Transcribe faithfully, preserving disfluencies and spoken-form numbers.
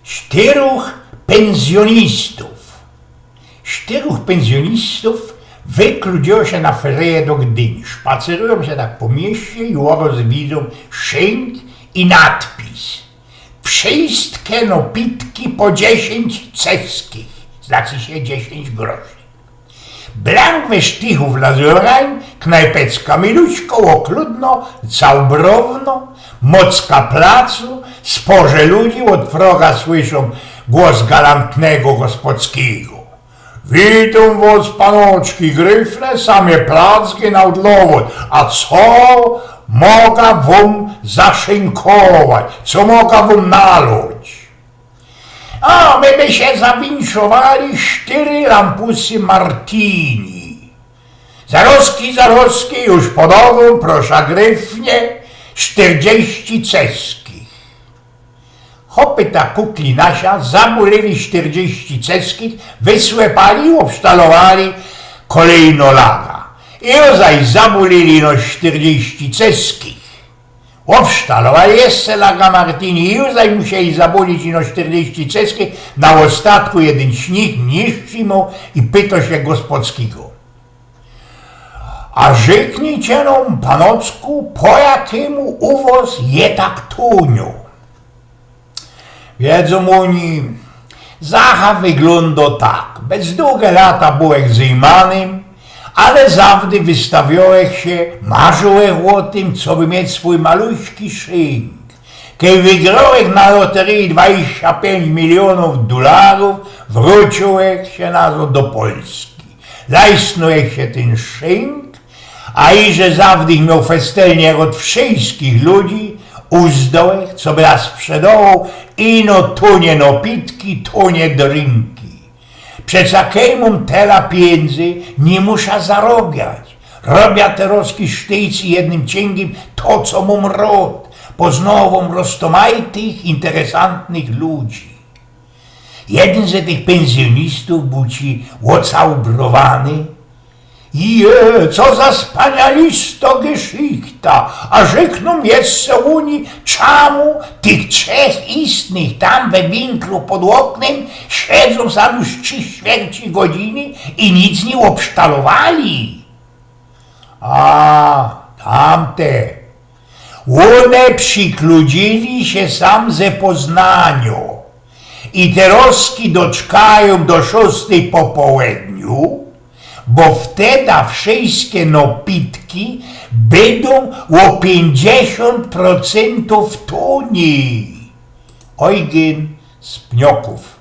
Sztyruch pynzjonistōw. Sztyruch pynzjonistōw wykludziło sie na feryje do Gdyni. Szpacerujōm sie tak po mieście i ôroz widōm szynk i nadpis: „Wszyjske nopitki po dziesiyńć ceskich”, znaczy sie dziesiyńć groszy. Blank we sztychōw lazurajn, knajpeczka miluśko, ôkludno, całbrowno, mocka placu, sporze ludzi, ôd proga słyszōm głos galantnego gospodskigo: „Witōm wŏs, panoczki gryfle, sam je plac gynałdlowŏt, a co moga wōm zaszynkować, co moga wōm nalŏć?” „A my by sie zawińszowali sztyry lampusy Martini.” „Zarozki, zarozki, już podŏwōm, prosza gryfnie, sztyrdzieści ceskich.” Chopy ta kukli nasia zabulili sztyrdzieści ceskich, wysłepali i ôbsztalowali kolejno laga. I już zaś zabulili no sztyrdzieści ceskich. Ôbsztalowali jeszcze laga Martini i już zaś musieli zabulić ino sztyrdzieści ceskich. Na ôstatku jedyn z nich niszczi mu i pytŏ sie gospodskigo: „A rzeknijcie nōm, panoczku, po jakymu u wŏs je tak tōnio?” Wiedzōm ôni: „Zacha wyglōndŏ tak. Bez duge lata bōłech zyjmanym, ale zawdy wystawiołech sie, marzołech ô tym, coby mieć swōj maluśki szynk. Kej wygrołech na loteryji dwadzieścia pięć milionōw dularōw, wrōciyłech sie nazŏd do Polski. Lajsnōłech sie tyn szynk, a iże zawdy mioł festelnie ôd wszyjskich ludzi, uzdołech, coby sprzedŏwoł ino tōnie nopitki, tōnie drinki. Przeca kej mōm tela pijynzy, niy musza zarobiać. Robia terŏzki sztyjc i jednym ciyngiym to, co mōm rŏd. Poznŏwōm roztōmajtych, interesantnych ludzi.” Jedyn ze tych pynzjonistōw bōł ci ôcałbrowany: „Je, co za spanialistŏ geszichta! A rzeknōm jeszcze ôni, czamu tych trzech istnych tam we winklu pod ôknym siedzōm sam już trzi ćwierci godziny i nic niy ôbsztalowali?” „A, tamte. Ône przikludziyli sie sam ze Poznaniŏ i terŏzki doczkajōm do szōstyj po połedniu, bo wteda wszyjske nopitki bydōm ô piyńćdziesiōnt procyntōw tōnij”. Ojgyn z Pniokōw.